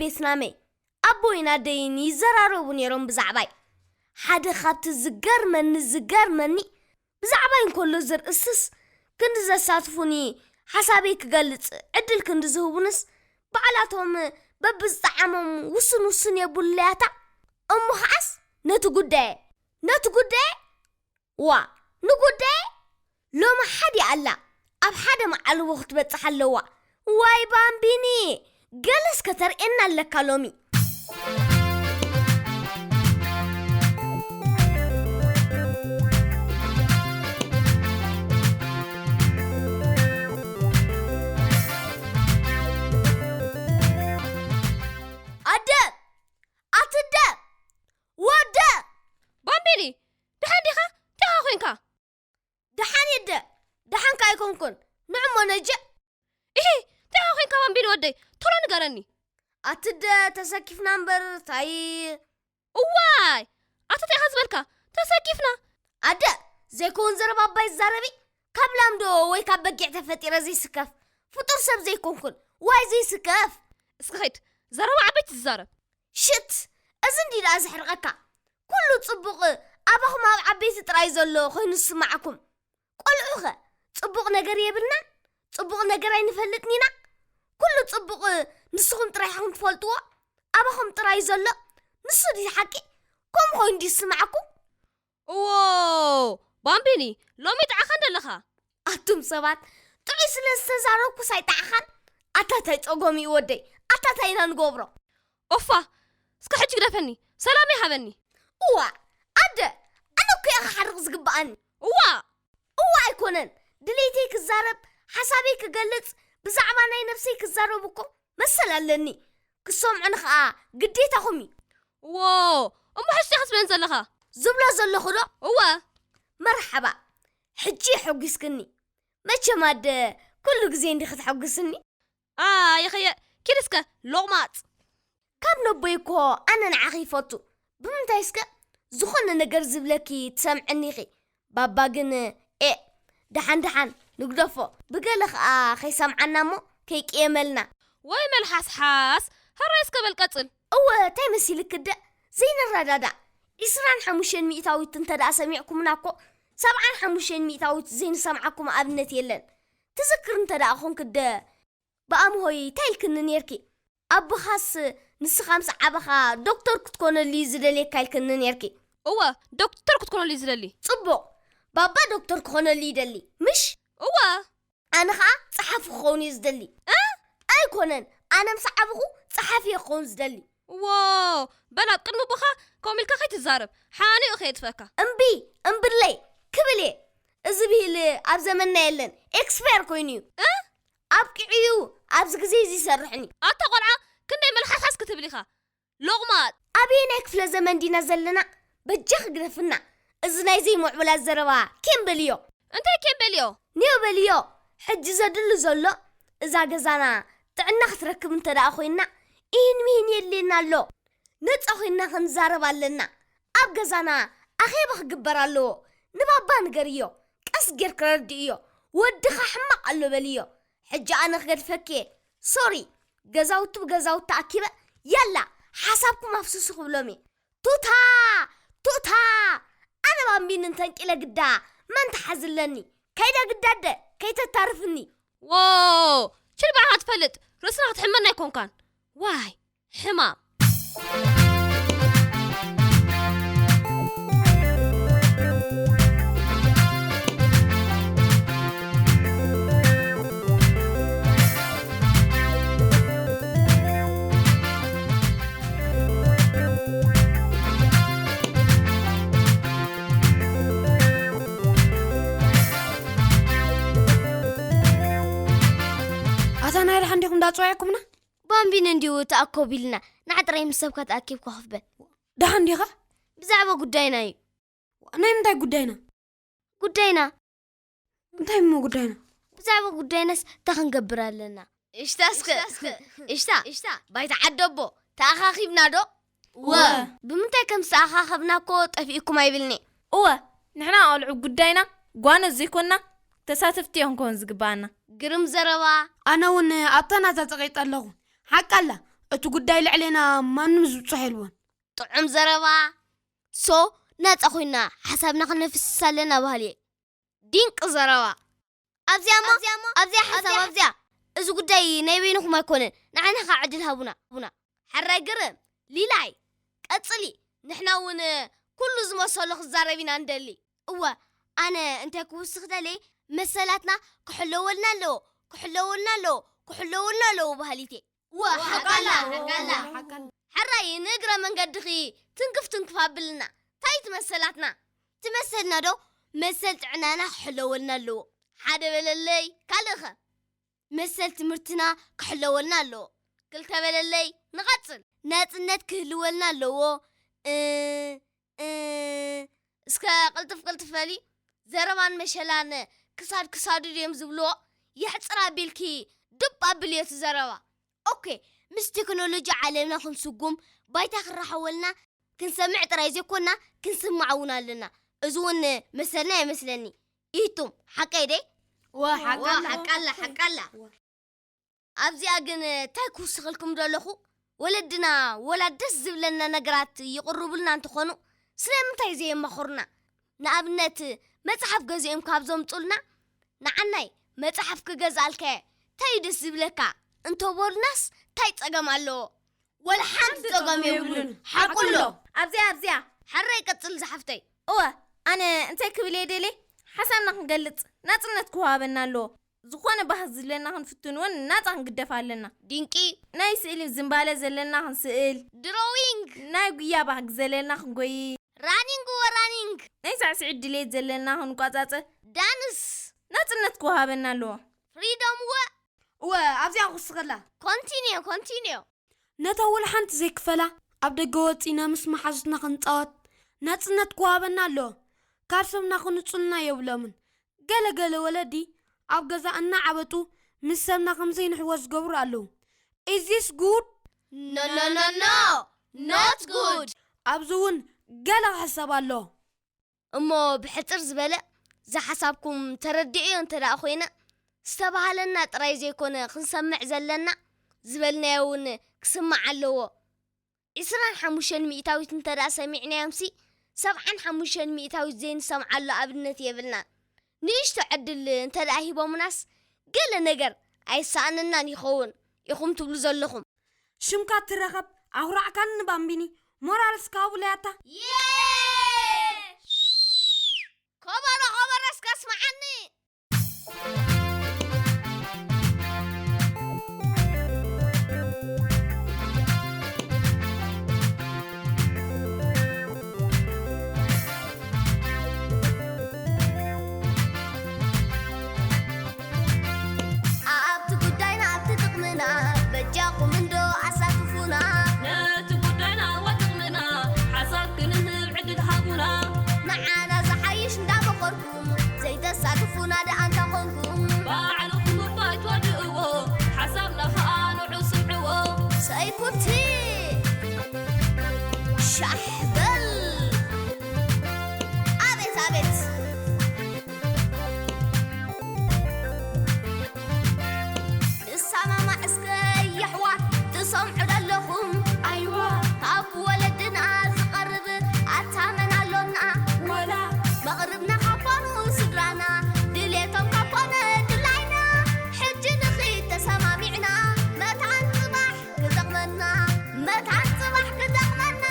ቤትናመይ ኣቦይን ኣደይን ይዘራረቡ ነይሮም ብዛዕባይ። ሓደ ካብቲ ዝገርመኒ ዝገርመኒ ብዛዕባይ እንከሎ ዘርእስትስ ክንዲ ዘሳትፉኒ ሓሳበይ ክገልጽ ዕድል ክንዲ ዝህቡንስ ባዕላቶም በብዝጠዓሞም ውስን ውስን የብሉለያታ። እሞ ኸዓስ ነቲ ጉዳየ ነቲ ጉዳየ ዋ ንጉዳየ ሎሚ ሓዲ ኣላ ኣብ ሓደ መዓልቦ ክትበጽሕ ኣለዋ። ዋይ ባምቢኒ ገለስ ከተርእየና ኣለካ ሎሚ። ኣደ ኣትደ ወደ ባምቢኒ ደሓን ዲኻ? እንታይ ኮንካ? ደሓን የደ ደሓንካ ኣይኮንኩን። ንዕሞ ነጀ እሂ እንታይ ኮንካ ባምቢኒ ወደይ? ቶሎ ንገረኒ። ኣትደ ተሰኪፍና እምበር ታይ? እዋይ ኣቶ እንታይ ኢኻ ዝበልካ? ተሰኪፍና ኣደ ዘይከውን ዘረባ ኣባይ ዝዛረቢ ካብ ላምዶ ወይ ካብ በጊዕ ተፈጢረ ዘይስከፍ ፍጡር ሰብ ዘይኮንኩን። ዋይ ዘይስከፍ። እስኪ ኸይድ ዘረባ ዓበይቲ ትዛረብ። ሽት እዚ እንዲ ደኣ ዘሕርቐካ ኩሉ ጽቡቕ ኣባኹም ኣብ ዓበይቲ ጥራይ ዘሎ ኮይኑ ዝስማዓኩም። ቆልዑኸ ጽቡቕ ነገር የብልናን ጽቡቕ ነገር ኣይንፈልጥን ኢና። ኩሉ ጽቡቕ ንስኹም ጥራይ ኢኹም ትፈልጥዎ። ኣባኹም ጥራይ ዘሎ ንሱ ድዩ ሓቂ? ከምኡ ኮይኑ ድዩ ዝስማዓኩም? እዎ ባምቢኒ ሎሚ ጥዓኸን ዘለኻ። ኣቱም ሰባት ጥዑይ ስለ ዝተዛረብኩስ ኣይጠዓኻን። ኣታታይ ጸጎም እዩ ወደይ ኣታታይ ኢና ንገብሮ። ኦፋ እስከ ሕጂ ግደፈኒ ሰላም ይሃበኒ። እዋ ኣደ ኣነ እኮ እየ ክሓርቕ ዝግብኣኒ። እዋ እዋ ኣይኮነን ድሌተይ ክዛረብ ሓሳበይ ክገልጽ ብዛዕባ ናይ ነብሰይ ክዛረብ እኮ መሰል ኣለኒ። ክሰምዑኒ ኸኣ ግዴታኹም እዩ። እዎ እሞ ሕጂ እንታይ ክትብለን ዘለኻ? ዝብሎ ዘለኹ ዶ? እወ። መርሓባ ሕጂ የሐጒስክኒ። መቸም ኣደ ኩሉ ግዜ እንዲኺ ተሐጉስኒ። ኣየኸየ ኪድ እስከ ሎቕማጽ። ካብ ነቦይ እኮ ኣነ ንዓኺ ይፈቱ። ብምንታይ እስከ ዝኾነ ነገር ዝብለኪ ትሰምዕኒ ኢኺ። ባባ ግን ኤእ ደሓን ደሓን ንግደፎ። ብገለ ኸኣ ከይሰምዓና እሞ ከይቅየመልና። ወይ መልሓስሓስ ሕራይ እስከ በል ቀጽል። እወ እንታይ መሲልኪ እደ ዘይንረዳዳእ። ዒስራን ሓሙሽተን ሚእታዊት እንተ ደኣ ሰሚዕኩምና እኮ ሰብዓን ሓሙሽተን ሚእታዊት ዘይንሰምዓኩም ኣብነት የለን። ትዝክር እንተ ደኣ ኾንኪ እደ ብኣምሆይ እንታይ ኢልክኒ ኔርኪ? ኣቦኻስ ንስኻ ምስ ዓበኻ ዶክተር ክትኮነሉ እዩ ዝደልየካ ኢልክኒ ኔርኪ። እወ ዶክተር ክትኮነሉ እዩ ዝደሊ። ጽቡቕ ባባ ዶክተር ክኾነሉ ይደሊ ምሽ? እወ። ኣነ ኸኣ ጸሓፊ ክኸውን እየ ዝደሊ። እ? ኣይኮነን ኣነ ምስ ዓበኹ ጸሓፊ እየ ክኸውን ዝደሊ። እዎ በል ኣብ ቅድሚ ኣቦኻ ከምኡ ኢልካ ከይትዛረብ ሓኒኡ ከየጥፍአካ። እምቢ እምብለይ ክብል እየ። እዚ ብሂል ኣብ ዘመንና የለን ኤክስፓየር ኮይኑ እዩ። እ? ኣብቂዑ እዩ ኣብዚ ግዜ እዚ ይሰርሕን እዩ። ኣታ ቆልዓ ክንደይ መልሓስሓስ ክትብል ኢኻ። ሎቕማጽ። ኣበየናይ ክፍለ ዘመን ዲና ዘለና? በጃኺ ግደፍና። እዚ ናይ ዘይምዕቡላት ዘረባ ኬን በልዮ። እንታይ ኬን በልዮ? ኔው በልዮ። ሕጂ ዘድሊ ዘሎ እዛ ገዛና ጥዕና ክትረክብ እንተ ደኣ ኮይና ኢሂን ሚሂን የድልየና ኣሎ። ነጻ ኮይንና ክንዛረብ ኣለና። ኣብ ገዛና ኣኼባ ክግበር ኣለዎ። ንባባ ንገርዮ። ቀስ ጌርኪ ረድእዮ። ወድኻ ሕማቕ ኣሎ በልዮ። ሕጂ ኣነ ክገድፈኪ እየ። ሶሪ። ገዛውቲ ብገዛውቲ ኣኪበ ያላ ሓሳብኩም ኣፍስሱ ክብሎም እየ። ቱታ ቱታ ኣነ ባምቢን እንተንቂለ ግዳ መን ትሓዝለኒ? ከይደ ግዳ ኣደ ከይተታርፍኒ። ዎ ችል ባዕኻ ትፈልጥ ርእስና ክትሕመና ኣይኮንካን። ዋይ ሕማም። ኣታ ናይ ደሓን ዲኹም እንዳጸዋዕኩምና? ባምቢን እንዲሁ ተኣኮብ ኢልና ንዓ ጥራይ ምስ ሰብካ ተኣኪብካ ኮፍ በል። ደሓን ዲኻ? ብዛዕባ ጉዳይና እዩ። ናይ ምንታይ ጉዳይና? ጉዳይና እንታይ እሞ ጉዳይና? ብዛዕባ ጉዳይናስ እንታይ ክንገብር ኣለና? እሽታ እስከ እሽታ እሽታ ባይታ ዓደቦ ተኣኻኺብና ዶ? ወ። ብምንታይ ከም ዝተኣኻኸብና እኮ ጠፊእኩም ኣይብልኒ። እወ ንሕና ቆልዑ ጉዳይና ጓኖት ዘይኮንና ተሳተፍቲ እዮም ክኸውን ዝግብኣና። ግርም ዘረባ። ኣነ እውን ኣብታ ናታ ጸቒጠ ኣለኹ። ሓቂ ኣላ። እቲ ጉዳይ ልዕሌና ማንም ዝብጽሖ የልቦን። ጥዑም ዘረባ። ሶ፣ ናጻ ኮይና ሓሳብና ክነፍስስ ኣለና ባህልየ። ድንቂ ዘረባ። ኣብዚኣ እሞ፣ ኣብዚኣ ሓሳብ ኣብዚኣ። እዚ ጉዳይ ናይ በይንኹም ኣይኮነን። ንዓና ኸዓ ዕድል ሃቡና። ሓራይ ግርም። ሊላይ፣ ቀጽሊ። ንሕና እውን ኩሉ ዝመሰሎ ክዛረብ ኢና እንደሊ። እወ፣ ኣነ እንታይ ክውስኽ ደልየ፣ መሰላትና ክሕለወልና ኣለዎ፣ ክሕለወልና ኣለዎ፣ ክሕለወልና ኣለዎ በሃሊት እየ። እወ፣ ሓቃላ፣ ሓቃላ። ሓራይ፣ ንእግረ መንገድኺ ትንክፍ ትንክፍ ኣብልና። እንታይ እቲ መሰላትና? እቲ መሰልና ዶ? መሰል ጥዕናና ክሕለወልና ኣለዎ። ሓደ በለለይ፣ ካልእኸ? መሰል ትምህርትና ክሕለወልና ኣለዎ። ክልተ በለለይ፣ ንቐጽል። ናጽነት ክህልወልና ኣለዎ። እ፣ እ፣ እስከ ቅልጥፍ ቅልጥፍ በሊ። ዘረባን መሸላን ክሳድ ክሳዱ ድዮም ዝብልዎ? የሕጽር ኣቢልኪ ድብ ኣብልዮ እቲ ዘረባ። ኦኬ፣ ምስ ቴክኖሎጂ ዓለምና ክንስጉም፣ ባይታ ክረሓወልና፣ ክንሰምዕ ጥራይ ዘይኮና፣ ክንስማዕ እውን ኣለና። እዚ እውን መሰልና ይመስለኒ። ኢቱም፣ ሓቀይ ደይ? ዋ፣ ሓቃላ። ሓቃላ፣ ሓቃላ። ኣብዚኣ ግን እንታይ ክውስኸልኩም ደለኹ? ወለድና ወላ ደስ ዝብለና ነገራት ይቕርቡልና እንተኾኑ፣ ስለምንታይ ዘየማኽሩና? ንኣብነት፣ መጽሓፍ ገዚኦም ካብ ዘምጹልና፣ ንዓናይ መጽሓፍ ክገዝኣልካ እየ፣ እንታይ እዩ ደስ ዝብለካ? እንተበሉናስ እንታይ ጸገም ኣለዎ? ወላ ሓንቲ ጸገም የብሉን። ሓቁ ኣሎ። ኣብዚኣ፣ ኣብዚኣ። ሓራይ ቀጽል ዝሓፍተይ። እወ፣ ኣነ እንታይ ክብል እየ ደልየ? ሓሳብና ክንገልጽ ናጽነት ክወሃበና ኣለዎ። ዝኾነ ባህጊ ዘለና ክንፍትን እውን ናጻ ክንግደፍ ኣለና። ድንቂ። ናይ ስእሊ ዝንባለ ዘለና ክንስእል። ድሮዊንግ። ናይ ጉያ ባህጊ ዘለና ክንጎይ። ራኒንግ እወ ራኒንግ። ናይ ሳዕስዒት ድሌት ዘለና ክንቋጻጸር። ዳንስ። ናጽነት ክወሃበና ኣለዎ። ፍሪደም እወ። እወ፣ ኣብዚኣ ክውስኸላ። ኮንቲኒዮ፣ ኮንቲኒዮ። ነታ ወላ ሓንቲ ዘይክፈላ ኣብ ደገ ወጺና ምስ መሓዙትና ክንጻወት ናጽነት ክወሃበና ኣለዎ። ካብ ሰብና ክንጹልና የብሎምን። ገለ ገለ ወለዲ ኣብ ገዛ እናዓበጡ ምስ ሰብና ከም ዘይንሕወስ ዝገብሩ ኣለዉ። Is this good? No, no, no, no. Not good. ኣብዚ እውን ገለ ክሕሰብ ኣለዎ። እሞ ብሕጽር ዝበለ፣ እዛ ሓሳብኩም ተረዲእዮ እንተ ደኣ ኮይነ፣ ዝተባህለና ጥራይ ዘይኮነ ክንሰምዕ ዘለና፣ ዝበልናዮ እውን ክስማዕ ኣለዎ። ዕስራን ሓሙሽተን ሚእታዊት እንተ ደኣ ሰሚዕናዮምሲ፣ ሰብዓን ሓሙሽተን ሚእታዊት ዘይንሰምዓሉ ኣብነት የብልናን። ንእሽቶ ዕድል እንተ ደኣ ሂቦምናስ፣ ገለ ነገር ኣይሰኣነናን ይኸውን ኢኹም ትብሉ ዘለኹም። ሽምካ ትረኸብ፣ ኣኹራዕካኒ ባምቢኒ። ሞራል እስካ ሃቡለይ ኣታ። ከበሮ፣ ከበሮ እስካ ስምዓኒ። ኣብቲ ጉዳይና ኣብቲ ጥቕምና በጃኹም እንዶ ኣሳትፉና። ነቲ ጉዳይና ወጥቕምና ሓሳብ ክንህብ ዕድል ሃቡና። ንዓና ዝሓይሽ እንዳመኸርኩም ዘይተሳትፉና ደኣ እንታ ኾንኩም። ባዕልኹም እባ ኣይትወድእዎ ሓሳብና ኸኣ ንዑ ስምዕዎ። ሰይፉቲ ሻሕበል። ኣቤት ኣቤት። ንሰማማዕ እስከ የሕዋት ትሰምዑ ደለኹም። ኣይዋ። ካብ ወለድና ዝቐርብ ኣታመን ኣሎና። ወላ። መቕርብና ካብ ኮኑ ስድራና ድሌቶም ካብ ኮነ ድላይና። ሕጂ ንኺድ ተሰማሚዕና መታን ጽባሕ ክጠቕመና። መታን ጽባሕ ክጠቕመና።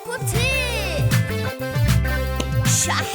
ኮቲ ሻሕ